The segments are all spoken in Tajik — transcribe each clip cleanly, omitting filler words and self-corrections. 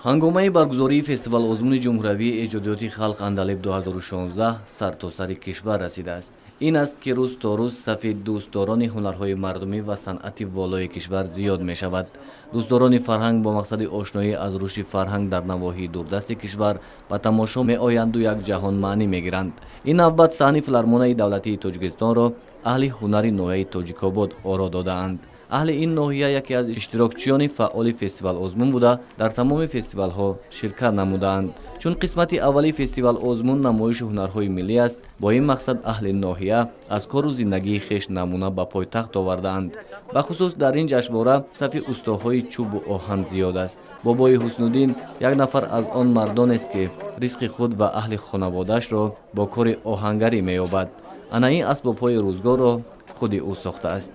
Ҳангомаи баргузории фестивал-озмуни ҷумҳуриявии эҷодиёти халқ Андалеб 2016 сартосари кишвар расидааст. Ин аст, ки рӯз то рӯз сафи дӯстдорони ҳунарҳои мардумӣ ва санъати волои кишвар зиёд мешавад. Дӯстдорони фарҳанг бо мақсади ошноӣ аз рушди фарҳанг дар навоҳии дурдасти кишвар ба тамошо меоянду як ҷаҳон маънӣ мегиранд. Ин навбат саҳни филармонияи давлатии Тоҷикистонро аҳли ҳунари ноҳияи Тоҷикобод оро додаанд. Аҳли ин ноҳия яке аз иштирокчиёни фаъоли фестивал-озмун буда, дар тамоми фестивалҳо ширкат намудаанд. Чун қисмати аввали фестивал-озмун намоиши ҳунарҳои миллӣ аст, бо ин мақсад аҳли ноҳия аз кору зиндагии хеш намуна ба пойтахт овардаанд. Бахусус дар ин ҷашнвора сафи устоҳои чӯбу оҳан зиёд аст. Бобои Ҳуснуддин як нафар аз он мардонест, ки ризқи худ ва аҳли хонаводаашро бо кори оҳангарӣ меёбад. Ана ин асбобҳои рӯзгорро худи ӯ сохтааст.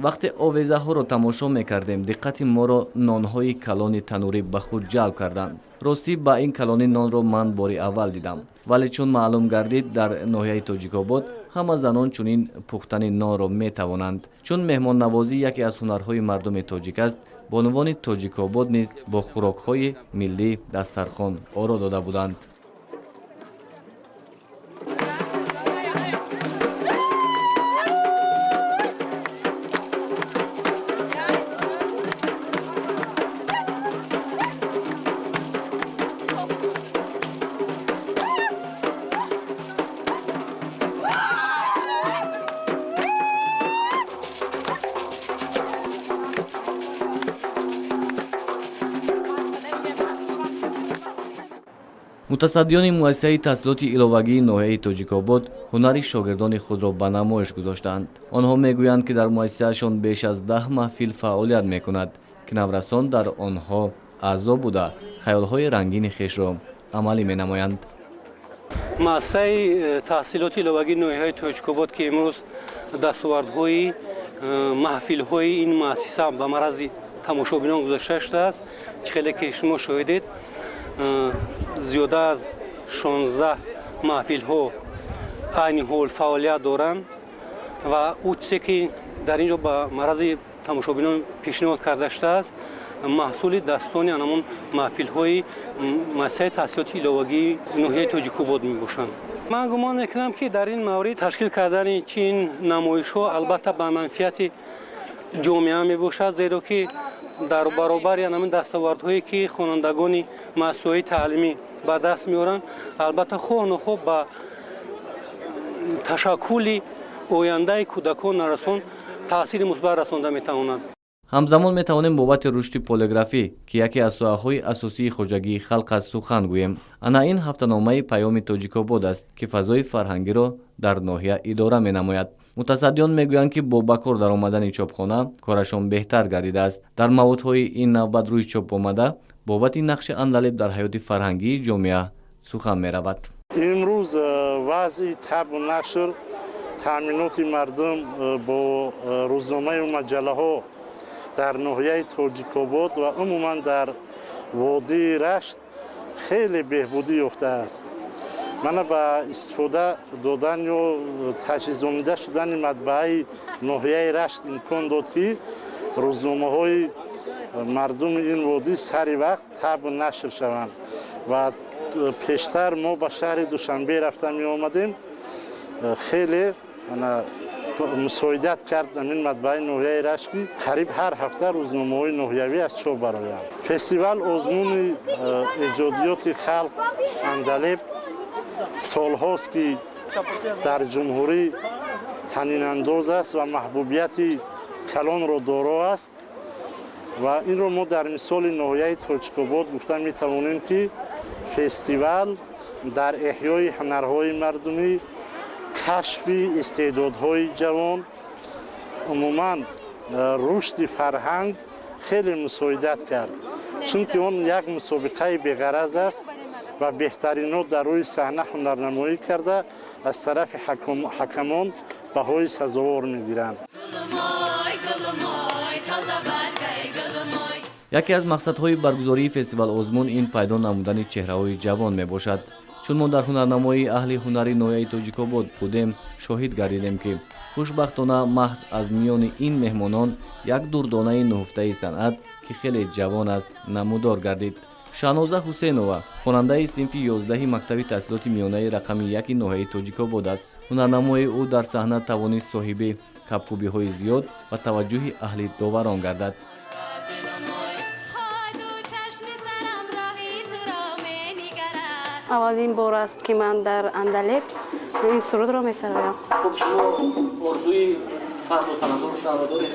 Вақте овезаҳоро тамошо мекардем, диққати моро нонҳои калони танӯрӣ ба худ ҷалб карданд. Ростӣ, ба ин калони нонро ман бори аввал дидам, вале чун маълум гардид, дар ноҳияи Тоҷикобод ҳама занон чунин пухтани нонро метавонанд. Чун меҳмоннавозӣ яке аз ҳунарҳои мардуми тоҷик аст, бонувони Тоҷикобод низ бо хӯрокҳои миллӣ дастархон оро дода буданд. Мутасаддиёни муассисаи таҳсилоти иловагии ноҳияи Тоҷикобод ҳунари шогирдони худро ба намоиш гузоштаанд. Онҳо мегӯянд, ки дар муассисаашон беш аз 10 маҳфил фаъолият мекунад, ки наврасон дар онҳо аъзо буда, хаёлҳои рангини хешро амалӣ менамоянд. Муассисаи таҳсилоти иловагии ноҳияи Тоҷикобод, ки имрӯз дастовардҳои маҳфилҳои ин муассиса ба маррази тамошобинон гузошта шудааст, чӣ хеле ки шумо шоҳидед, зиёда аз 16 маҳфилҳо айни ҳол фаъолият доранд ва ӯ чизе ки дар ин ҷо ба маррази тамошобинон пешниҳод карда шудааст, маҳсули дастони анамон маҳфилҳои муассисаи таҳсилоти иловагии ноҳияи Тоҷикобод мебошанд. Ман гумон мекунам, ки дар ин маврид ташкил кардани чин намоишҳо албатта ба манфиати ҷомеа мебошад, зеро ки дар баробари ҳамин дастовардҳое ки хонандагони муассисаҳои таълимӣ ба даст меоранд, албатта хоҳ нохоҳ ба ташаккули ояндаи кӯдакон нарасон таъсири мусбат расонда метавонад. Ҳамзамон метавонем бобати рушди полиграфӣ, ки яке аз соҳаҳои асосии хоҷагии халқ аст, сухан гӯем. Ана ин ҳафтаномаи Паёми Тоҷикобод аст, ки фазои фарҳангиро дар ноҳия идора менамояд. Мутасаддиён мегӯянд, ки бо ба кор даромадани чопхона корашон беҳтар гардидааст. Дар маводҳои ин навбат рӯи чоп омада бобати нақши Андалеб дар ҳаёти фарҳангии ҷомеа сухан меравад. Имрӯз вазъи табу нашр, таъминоти мардум бо рӯзномаю маҷаллаҳо дар ноҳияи Тоҷикобод ва умуман дар водии Рашт хеле беҳбудӣ ёфтааст. Мана ба истифода додан ё таҷҳизонида шудани матбааи ноҳияи Рашт имкон дод, ки рӯзномаҳои мардуми ин водӣ сари вақт табу нашр шаванд. Ва пештар мо ба шаҳри Душанбе рафта меомадем, хеле мусоидат кард ҳамин матбааи ноҳияи Рашт, ки қариб ҳар ҳафта рӯзномаҳои ноҳиявӣ аз чоп бароянд. Фестивал озмуни эҷодиёти халқ Андалеб солҳост, ки дар ҷумҳурӣ танинандоз аст ва маҳбубияти калонро доро аст ва инро мо дар мисоли ноҳияи Тоҷикобод гуфта метавонем, ки фестивал дар эҳёи ҳунарҳои мардумӣ, кашфи истеъдодҳои ҷавон, умуман рушди фарҳанг хеле мусоидат кард, чунки он як мусобиқаи беғараз аст ва беҳтаринҳо дар рӯи саҳна ҳунарнамоӣ карда аз тарафи ҳакамон баҳои сазовор мегиранд. Яке аз мақсадҳои баргузории фестивал-озмун ин пайдо намудани чеҳраҳои ҷавон мебошад. Чун мо дар ҳунарнамоии аҳли ҳунари ноҳияи Тоҷикобод будем, шоҳид гардидем, ки хушбахтона маҳз аз миёни ин меҳмонон як дурдонаи нуҳуфтаи санъат, ки хеле ҷавон аст, намудор гардид. Шаҳноза Ҳусейнова хонандаи синфи 11 мактаби таҳсилоти миёнаи рақами 1 ноҳияи Тоҷикобод аст. Ҳунарнамои ӯ дар саҳна тавонист соҳиби кабкӯбиҳои зиёд ва таваҷҷӯҳи аҳли доварон гардад. Аввалин бор аст, ки ман дар Андалеб ин сурудро месароям. Хуб, шумо орзуи фардо санъаткор шуданро доред?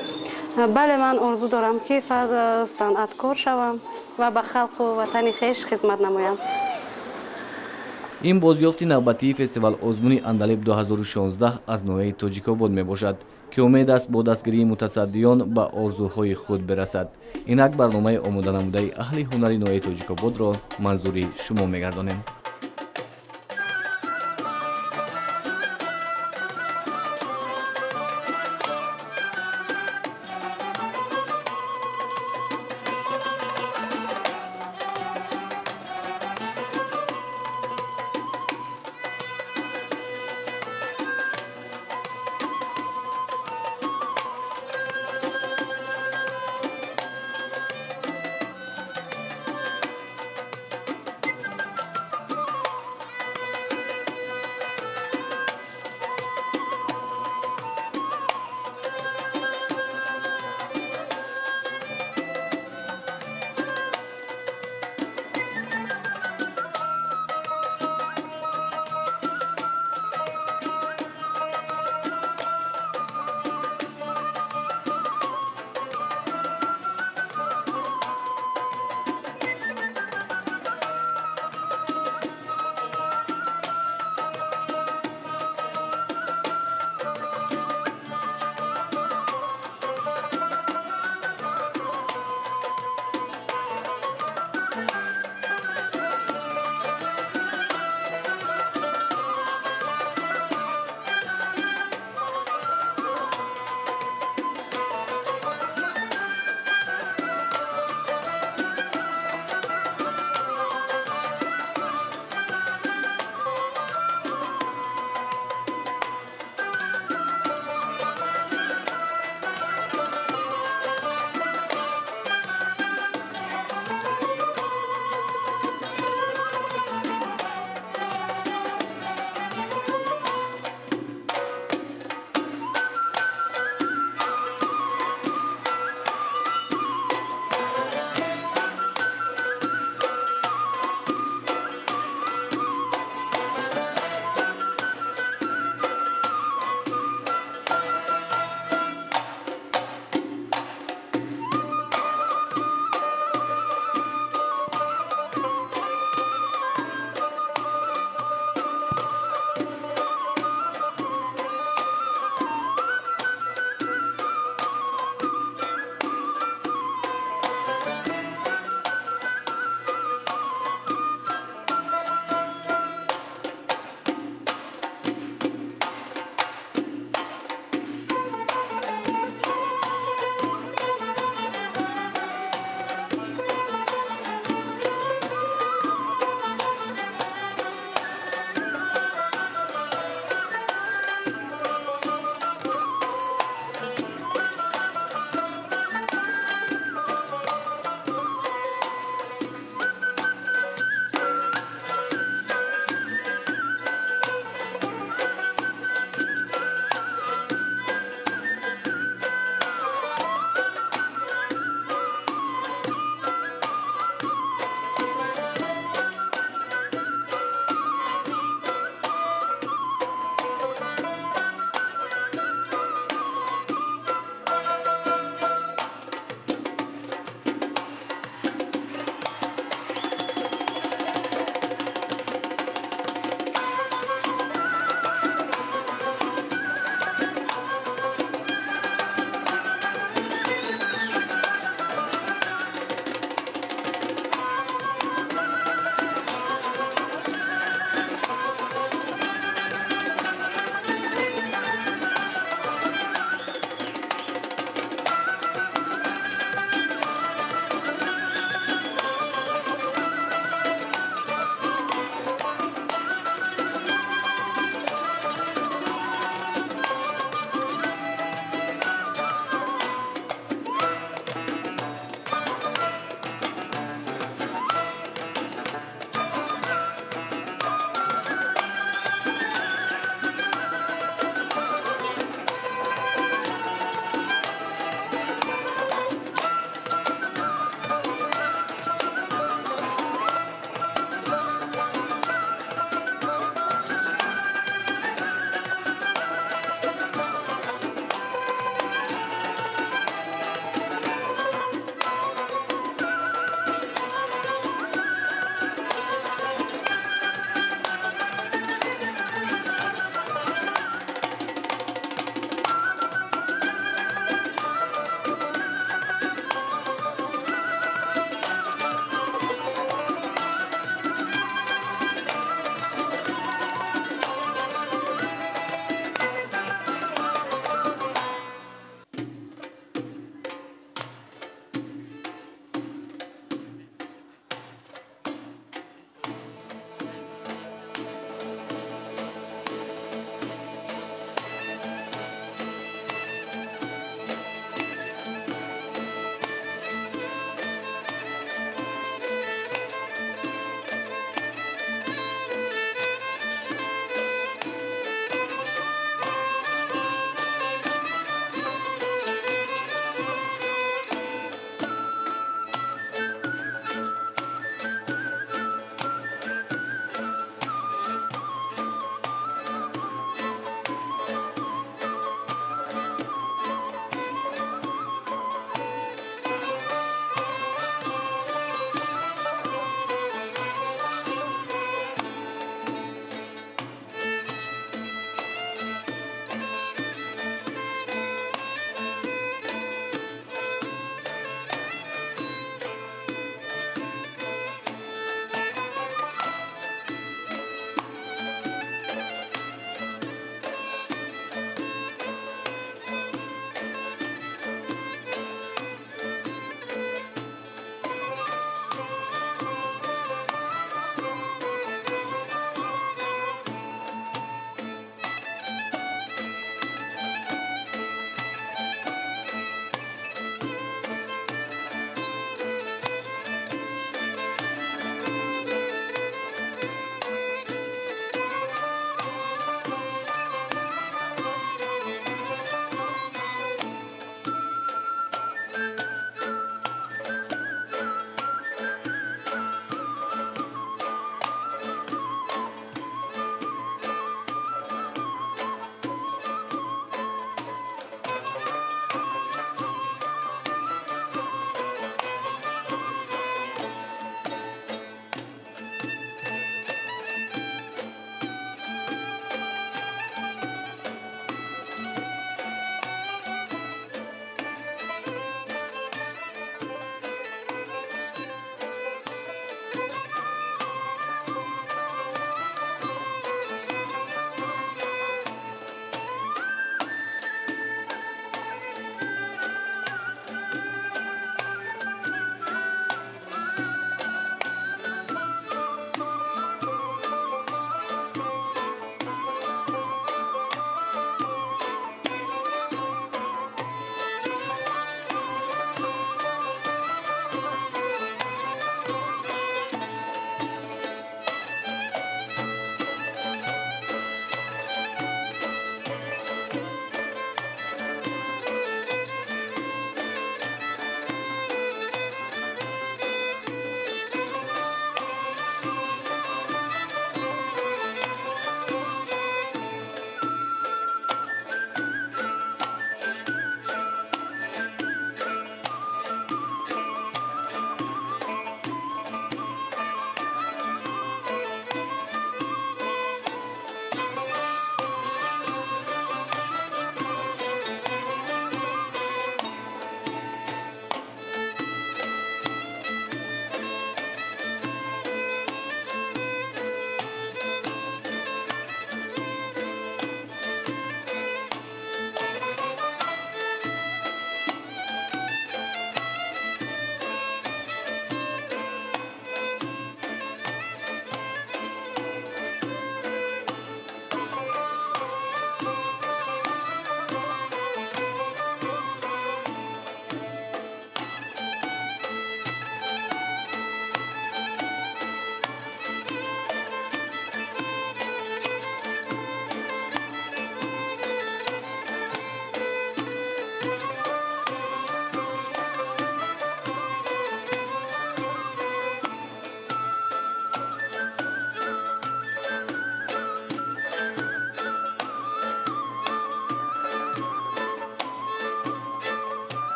Бале, ман орзу дорам, ки фардо санъаткор шавам ва ба халқу ватани хеш хизмат намоям. Ин бозёфти навбатии фестивал-озмуни Андалеб 2016 аз ноҳияи Тоҷикобод мебошад, ки умед аст бо дастгирии мутасаддиён ба орзуҳои худ бирасад. Инак барномаи омоданамудаи аҳли ҳунари ноҳияи Тоҷикободро манзури шумо мегардонем.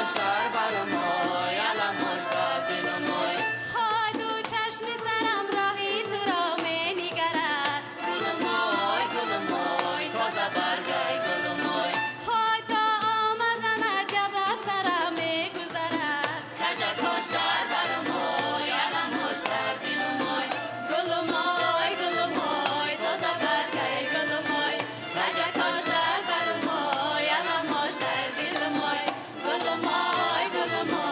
Кош дар барумой, аламош дар дилумой. Ҳой, ду чашми сарам роҳи туро менигарад. Гулумой, гулумой, тоза баргай гулумой. Ҳой, то омадана ҷабра сарам мегузарад. Каҷа кош дар барумой, аламош дар дилумой. Гулумой, гулумой, тоза баргай гулумой. Каҷа кош дар барумой, аламош дар дилумой. Гулумой, гулумой.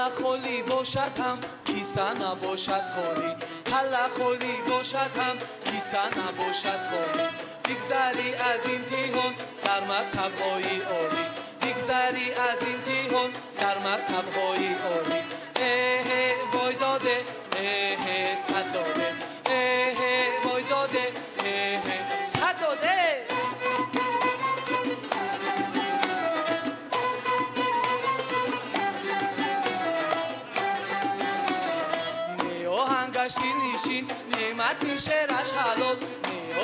Калла холӣ бошад ҳам киса набошад холӣ, калла холӣ бошад ҳам киса набошад холӣ. Бигзарӣ аз имтиҳон дар мактабҳои олӣ, бигзарӣ аз имтиҳон дар мактабҳои олӣ. Эҳе вой доде, эҳе сад доде, эҳе вой доде, эҳе сад доде. Оҳангаш дилнишин, неъмати шераш ҳалол,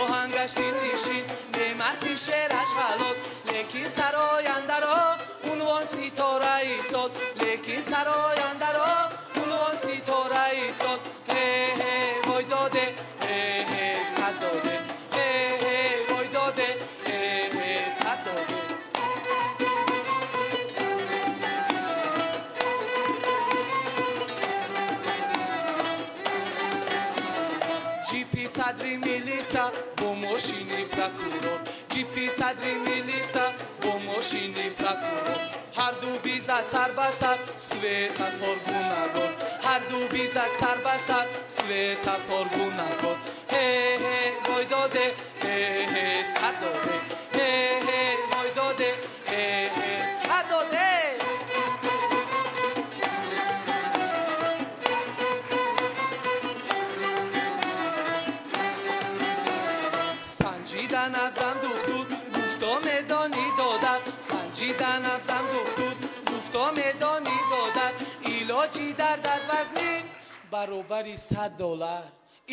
оҳангаш дилнишин, неъмати шераш ҳалол. Лекин сарояндаро унвон ситораи сол, лекин сарояндаро унвон ситораи сол. Ҳе-ҳе вой доде, ҳе-ҳе сад доде, ҳе-ҳе вой доде, ҳе-ҳе сад доде. Ҷипи садри милиса бо мошини прокурор, ҷипи садри милиса бо мошини прокурор. Ҳарду бизад сар ба сар светофор гунагор, ҳарду бизад сар ба сар светофор гунагор. Ҳе-ҳе вой доде, ҳе-ҳе сад доде, ҳе-ҳе вой доде, ҳе-ҳе сад доде. Санҷида набзам духтур гуфто медонӣ додад, санҷида набзам духтур гуфто медонӣ додад. Илоҷи дардат вазнин баробари $100,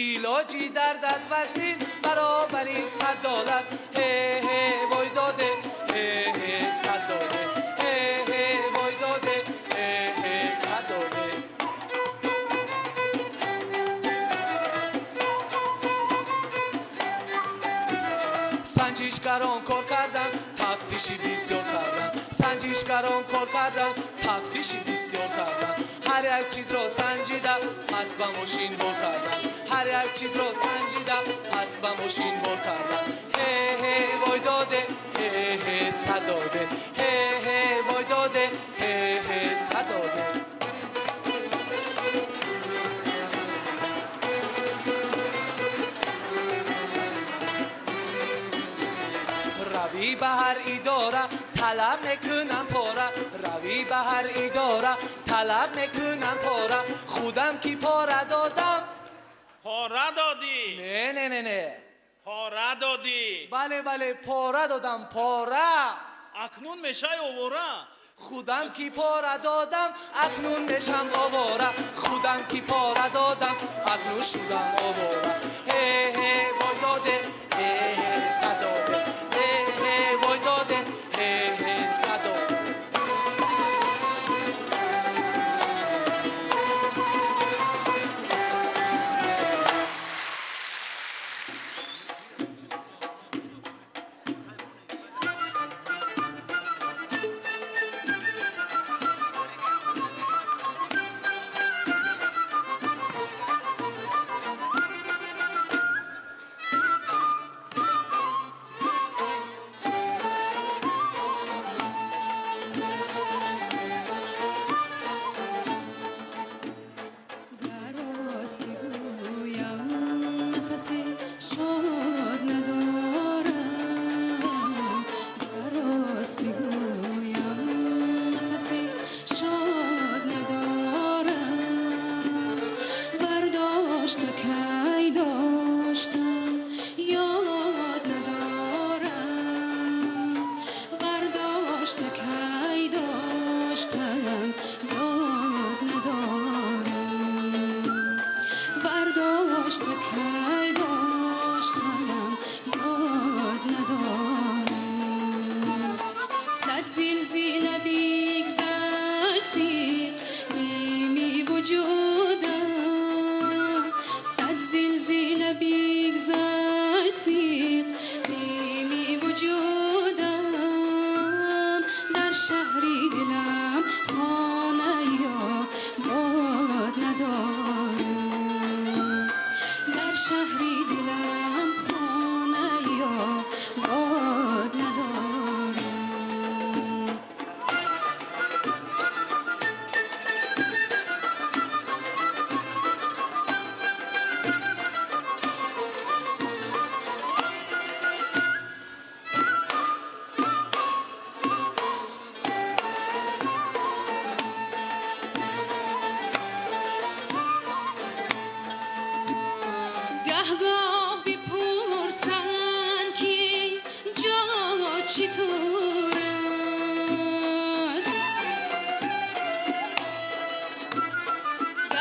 илоҷи дардат вазнин баробари $100. Ҳе-ҳе вой доде, ҳе-ҳе сад доде, ҳе-ҳе вой доде, ҳе-ҳе сад доде. Санҷишгарон кор кардан, тафтиши бисёр кардан, санҷишгарон кор кардан, тафтиши бисёр кардан. Ҳар як чизро санҷида пас ба мошин бор кардан, ҳар як чизро санҷида пас ба мошин бор кардан. Ҳе-ҳе вой доде, ҳе-ҳе сад доде, ҳе-ҳе вой доде, ҳе-ҳе сад доде. Равӣ ба ҳар идора талаб мекунам пора, равӣ ба ҳар идора талаб мекунам пора. Худам ки пора додам. Пора додӣ? Не, не, не, не. Пора додӣ? Бале, бале, пора додам, пора. Акнун мешай овора? Худам ки пора додам, акнун мешам овора. Худам ки пора додам, акнун шудам овора. Ҳе-ҳе вой доде, ҳе-ҳе сад доде, ҳе-ҳе вой доде, ҳе-ҳе сад доде.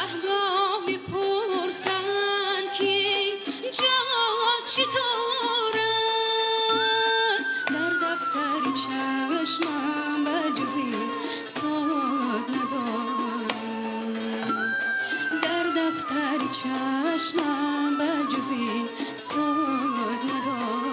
Гоҳ-гоҳ мепурсанд, ки ҷон читор аст, дар дафтари чашмам ба ҷуз ин сод надорам, дар дафтари чашмам ба ҷуз ин сод надорам.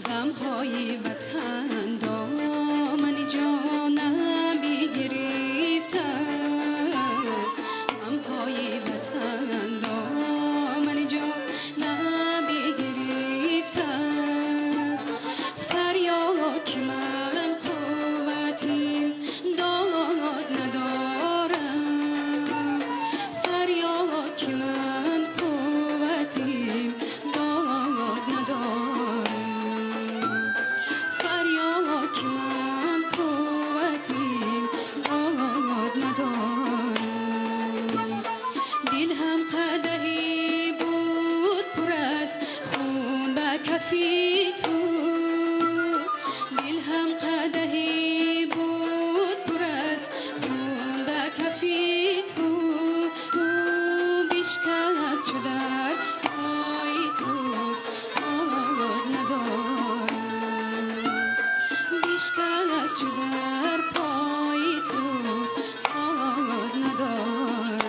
Ғамҳои ватан домани ҷонам бигирифтааст, ғамҳои ватан домани ҷонам бигирифтааст. Фарёд, ки ман қувватим дод надорам, фарёд, ки ман қувватим дод надорам, фарёд, ки ман қувватим дод надорам. Дил ҳам қадаҳе буд пур аз хун ба кафи ту, дил ҳам қадаҳе буд пур аз хун ба кафи ту, бишкаст чу дар пои ту дод надорам, бишкаст чу дар пои ту дод надорам.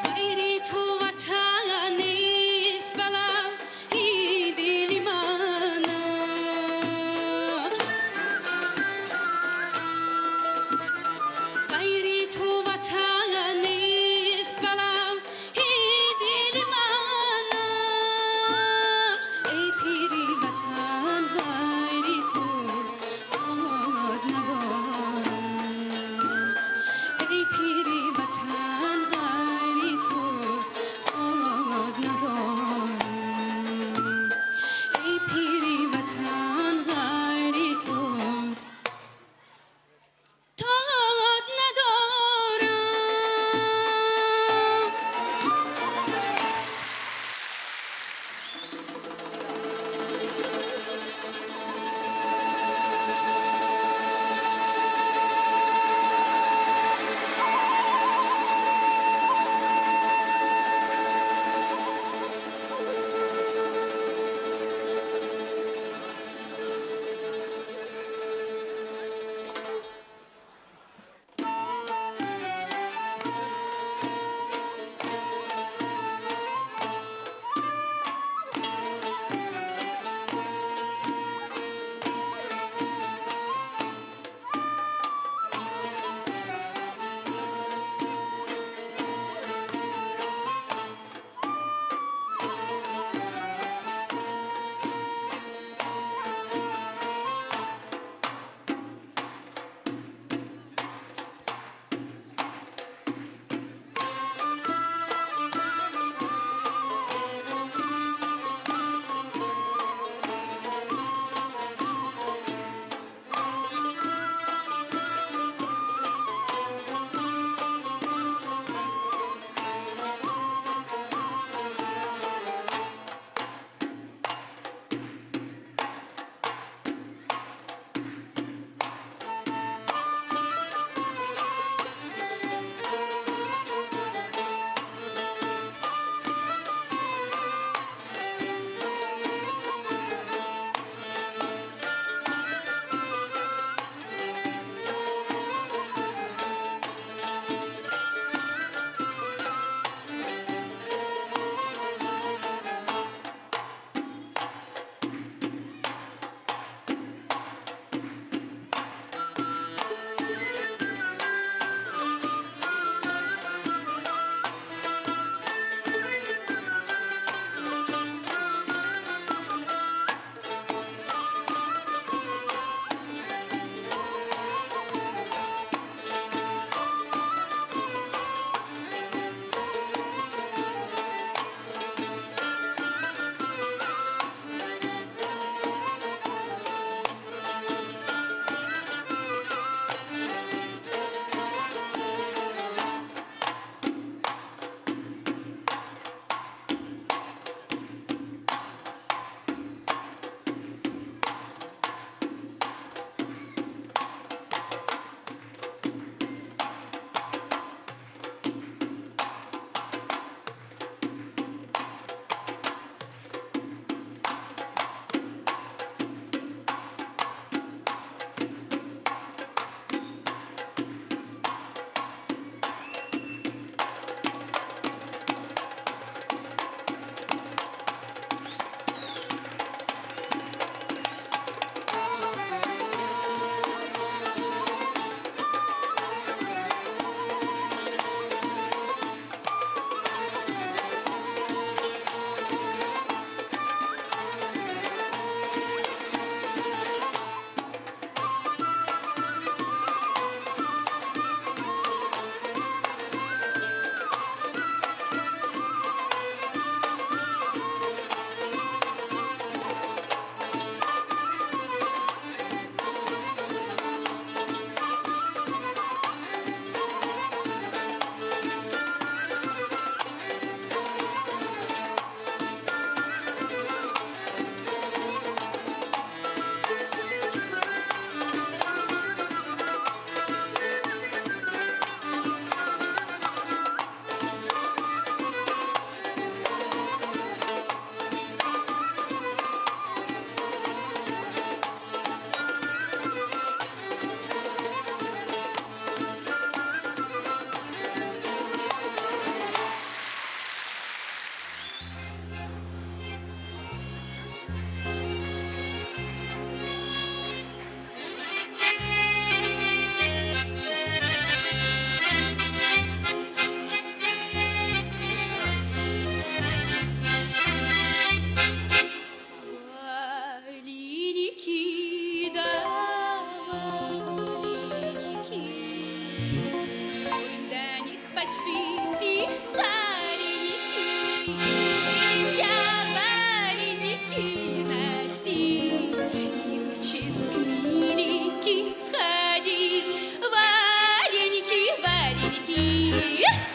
Ғайри ту ватан Почити старенький, нельзя вареники носить, девчонка миленький сходить. Вареники, вареники,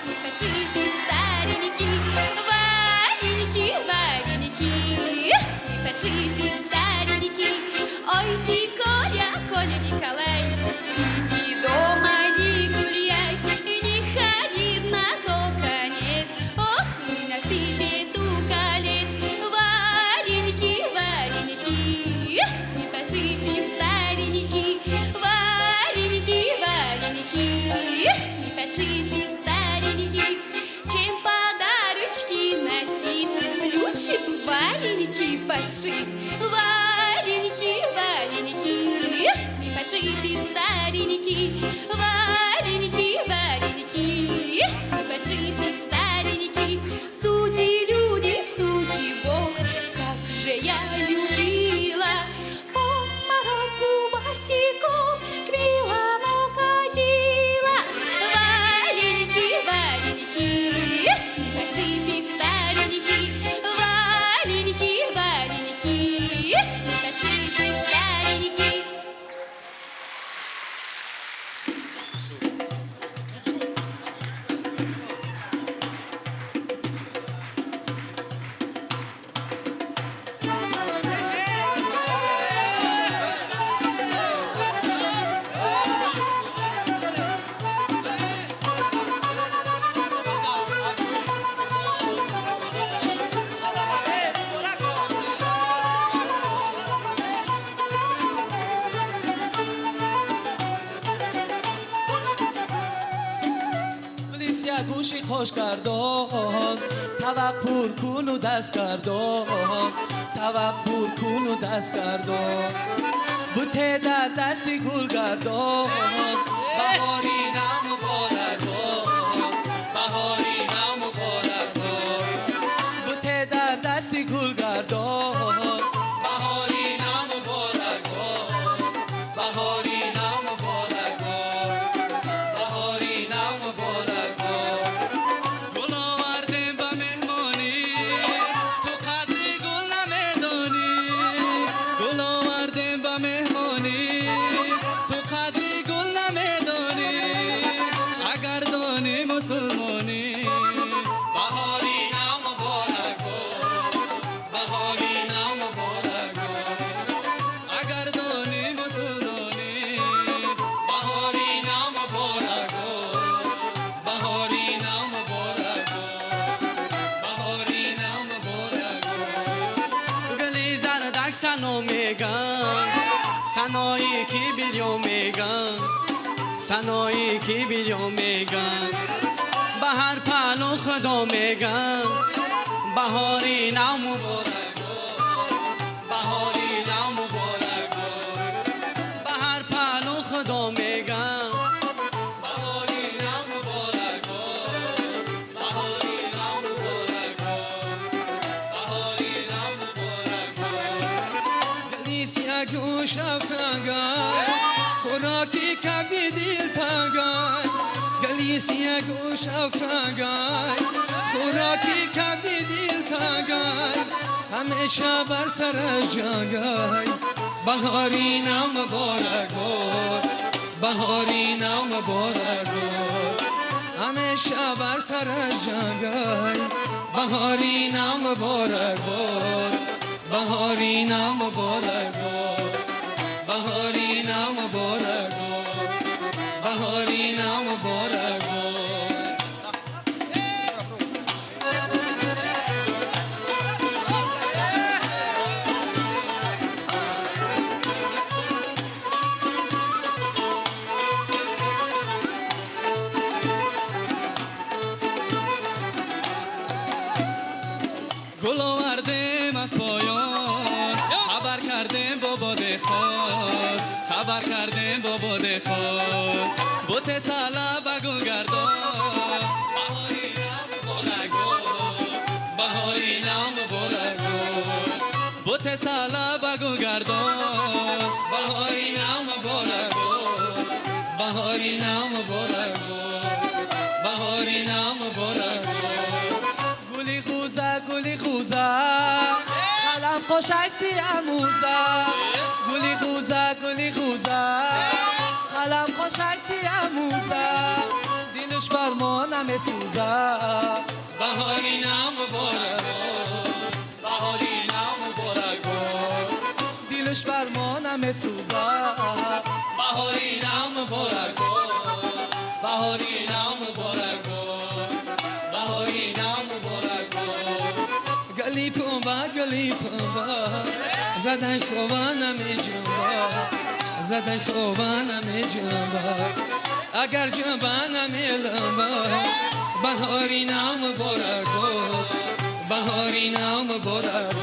мы почити старенький, вареники, вареники, мы почити старенький. Ой ты, Коля, Коля Николай, сиди дома, не гуляй, не ходи на то конец, ох, не носи ты ту колец. Вареники, вареники, не почити старенький, вареники, вареники, не почити старенький. Чем подарочки носить, лучше б вареники подшить. Вареники, вареники, не почити старенький, вареники, вареники, не почити старенький. Сути люди, сути Бог, как же я любила, по морозу босиком к милому ходила. Вареники, вареники, не почити старенький, вареники, вареники, не почити старенький. Гӯши қош гардон, тавақ пур куну даст гардон, тавақ пур куну даст гардон, буте дар дасти гул гардон, баҳори нав муборак бод, баҳори нав муборак бод, буте дар дасти гул гардон, баҳори нав муборак бод, баҳори нав муборак бод, баҳори нав муборак бод. Гул овардем ба меҳмонӣ, ту қадри гул намедонӣ. Гул овардем ба меҳмонӣ, ту қадри гул намедонӣ. Агар донӣ мусулмонӣ, баҳори нав муборак бод, баҳори нав муборак бод. Агар донӣ мусулмонӣ, баҳори нав муборак бод, баҳори нав муборак бод, баҳори нав муборак бод. Гули зардак сано меган, санои ки бирё меган, санои ки бирё меган, ба ҳар паҳлу худо меган, баҳори нав муборак бод, баҳори нав муборак бод, ба ҳар паҳлу худо меган, баҳори нав муборак бод, баҳори нав муборак бод, баҳори нав муборак бод. Гули сиёҳгӯш афрангай, хӯроки кабди дилтангай. Гули сиёҳгӯш афрангай, хӯроки кабди дилтангай. Ҳамеша бар сараш ҷангай, баҳори нав муборак бод, баҳори нав муборак бод. Ҳамеша бар сараш ҷангай, баҳори нав муборак бод, баҳори нав муборак бод, баҳори нав муборак бод, баҳори нав муборак бод. Гул овардем аз поён, хабар кардем бо боди худ, хабар кардем бо боди худ, бути сала ба гул гардон, баҳори нав муборак бод, баҳори нав муборак бод, бути сала ба гул гардон, баҳори нав муборак бод, баҳори нав муборак бод, баҳори خوشای سیاموزا گلی غوزا گلی غوزا قلم خوشای سیاموزا دلش بر ما نمیسوزا بهاری نام مبارک بهاری نام مبارک دلش بر ما نمیسوزا بهاری نام مبارک بهاری نام مبارک بهاری نام مبارک گلی پومبا گلی پومبا زدن خوانم جنبا زدن خوانم جنبا اگر جنبانم لنبا بهاری نام مبارک بهاری نام مبارک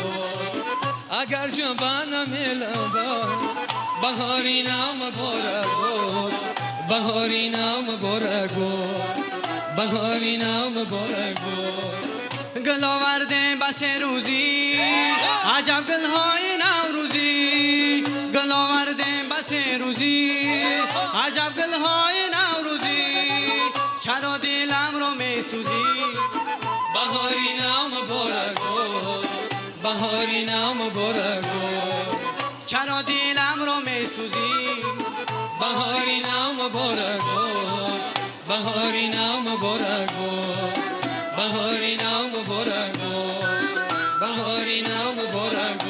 اگر جنبانم لنبا بهاری نام مبارک بهاری نام مبارک بهاری نام مبارک گل آوردیم بس روزی عجب گلهای نوروزی گل آوردیم بس روزی عجب گلهای نوروزی چرا دلم رو میسوزی بهاری نام مبارک بهاری نام مبارک چرا دلم رو میسوزی بهاری نام مبارک بهاری نام مبارک بهاری نام مبارک بهاری نام مبارک.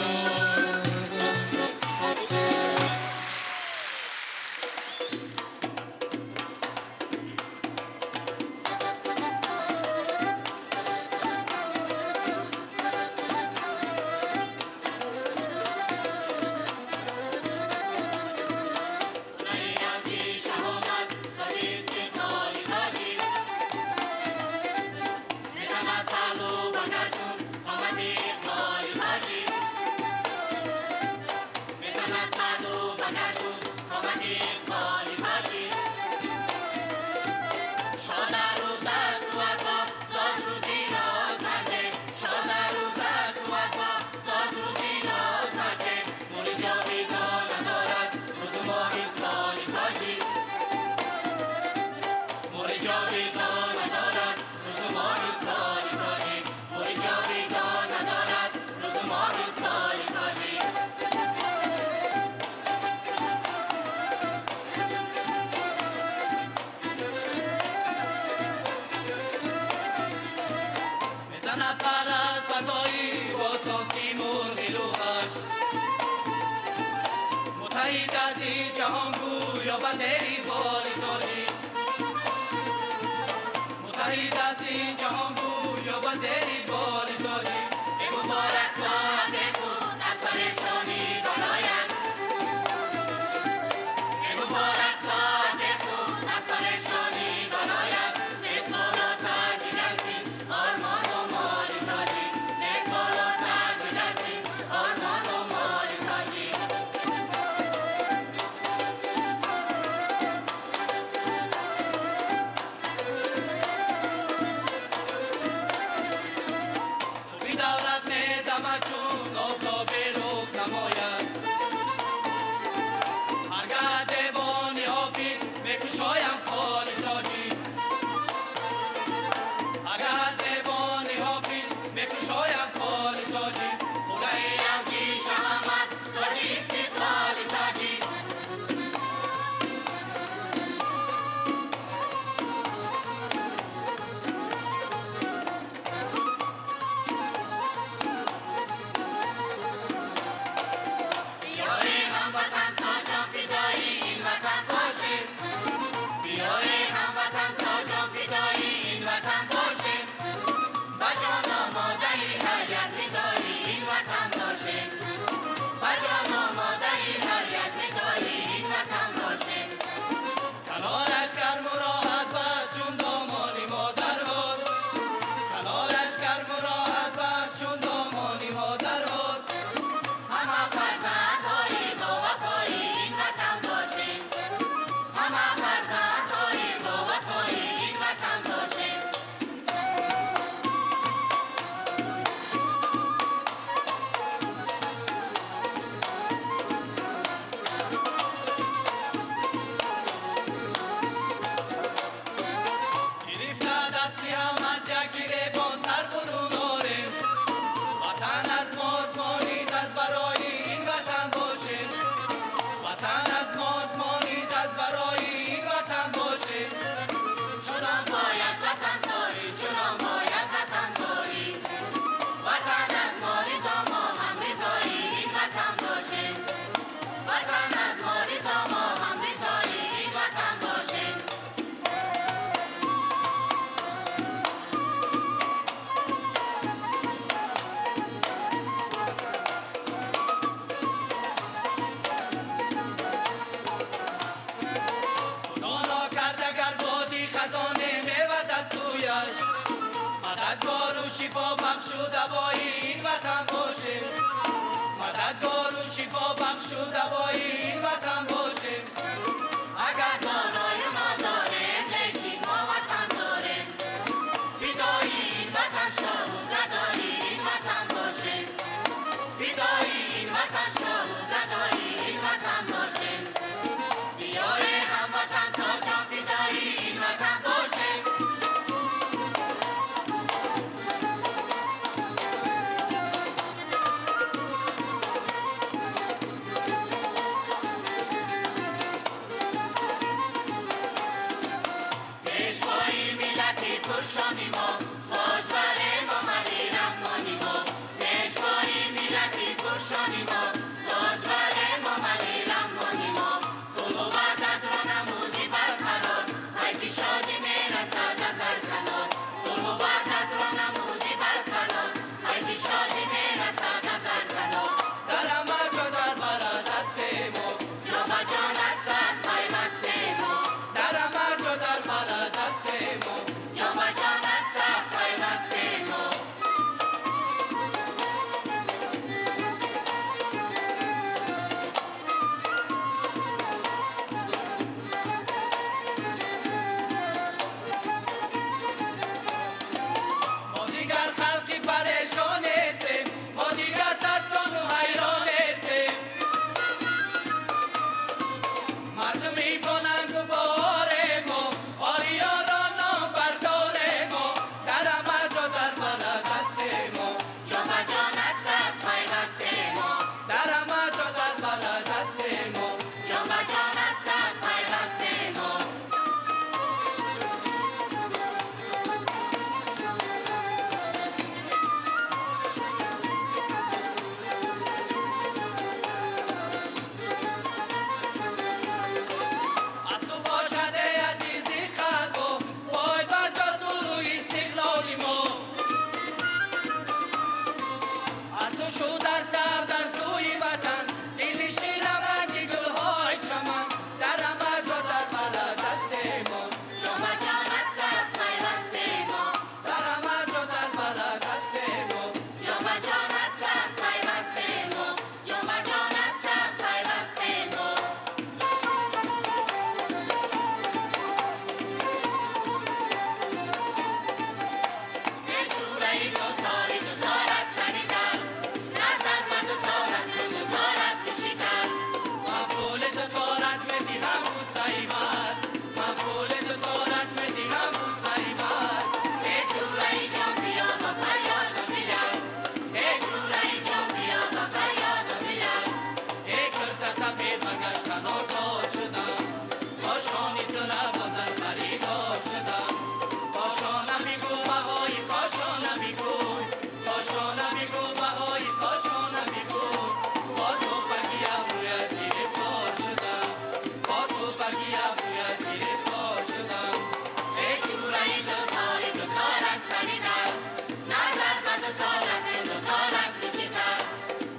Шифобахшу давои ин ватан бошем, мададгору шифобахшу давои ин ватан бошем. Агар дорою надорем, лекин мо ватан дорем. Фидои ин ватан шоҳу гадои ин ватан бошем. Фидои ин ватан шоҳу гадои ин ватан бошем. Биёе ҳамватан то ҷон фидои ин ватан бошем. Пуршони мо, тоҷвар Эмомалӣ Раҳмони мо. Пешвои миллати пуршони мо, тоҷвар Эмомалӣ Раҳмони мо. Сулҳу ваҳдатро намуди барқарор, пайки шодӣ мерасад аз ҳар канор. Сулҳу ваҳдатро намуди барқарор, пайки шодӣ мерасад аз ҳар канор. Дар ҳама ҷо дар балад ҳастем мо, ҷон ба ҷонат саф пайвастем мо. Дар ҳама ҷо дар балад ҳастем мо, ҷон ба ҷонат саф пайвастем мо. Мо дигар халқи парешон нестем, мо дигар сарсону ҳайрон нестем. Мардуми бонангу борем мо, ориёро ном бардорем мо. Дар ҳама ҷо дар балад ҳастем мо, ҷон ба ҷонат саф пайвастем мо. Дар ҳама ҷо дар балад ҳастем мо, ҷон ба ҷонат саф пайвастем мо. Аз ту бошад эй азизи қалбо, пой бар ҷо сулҳу истиқлоли мо. Аз ту шуд дар саф дар сӯи ватан, дили ширам ранги гулҳои чаман. Дар ҳама ҷо дар балад ҳастем мо, ҷон ба ҷонат саф пайвастем мо. Дар ҳама ҷо дар балад ҳастем мо, ҷон ба ҷонат саф пайвастем мо. Ҷон ба ҷонат саф пайвастем мо. Эй ҷураи дутори дуторат сари даст, назар ба дуторат дуторат бишикаст. Ман пули дуторат медиҳам бусаи маст, ман пули дуторат медиҳам бусаи маст. Эй ҷураи ҷон биё ба фарёдам бирас, эй ҷураи ҷон биё ба фарёдам бирас. Эй курта сафед ба гаштан озод шудам, кошони тура ба зар харидор шудам. Кошона бигӯ баҳои кошона бигӯ, кошона бигӯ баҳои кошона бигӯ. Бо тӯпаки абрӯят гирифтор шудам, бо тӯпаки абрӯят гирифтор шудам. Эй ҷураи дутори дуторат сари даст, назар ба дуторат дуторат бишикаст.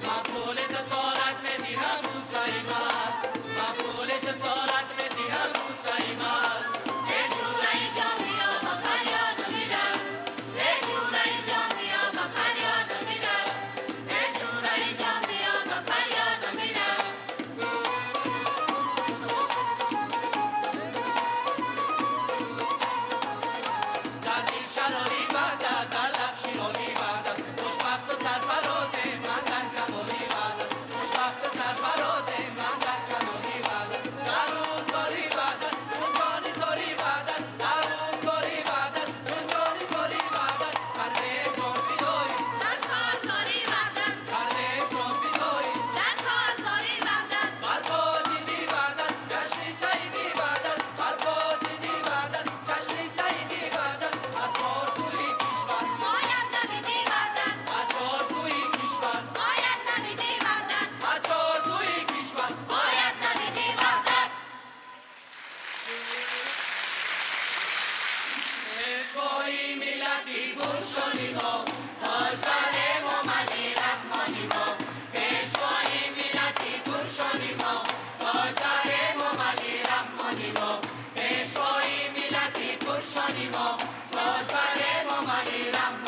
Ман пули дуторат медиҳам бусаи маст, ман пули дуторат медиҳам бусаи маст. Эй ҷураи ҷон биё ба фарёдам бирас, эй ҷураи ҷон биё ба фарёдам бирас, эй ҷураи ҷон биё ба фарёдам бирас. Дар дил шарори ваҳдат, дар лаб шиори ваҳдат, хушбахту сарфарозем ман дар камоли ваҳдат, хушбахту сарфарозем ман дар камоли ваҳдат. Дар рӯзгори ваҳдат чун ҷони зори ваҳдат, дар рӯзгори ваҳдат чун ҷони зори ваҳдат. Кардем ҷон фидоӣ, Дар корзори ваҳдат, кардем ҷон фидоӣ, дар корзори ваҳдат. Барпо зидди ваҳдат ҷашни саиди ваҳдат, барпо зидди ваҳдат ҷашни саиди ваҳдат. Аз чор сӯи кишвар Бояд навиди ваҳдат, аз чор сӯи кишвар, бояд навиди ваҳдат, аз чор сӯи кишвар бояд навиди ваҳдат. Пешвои миллати пуршони мо, Тоҷвар Эмомалӣ Раҳмони мо. Пешвои миллати пуршони мо, тоҷвар Эмомалӣ Раҳмони мо. Пешвои миллати пуршони мо, тоҷвар Эмомалӣ Раҳмони.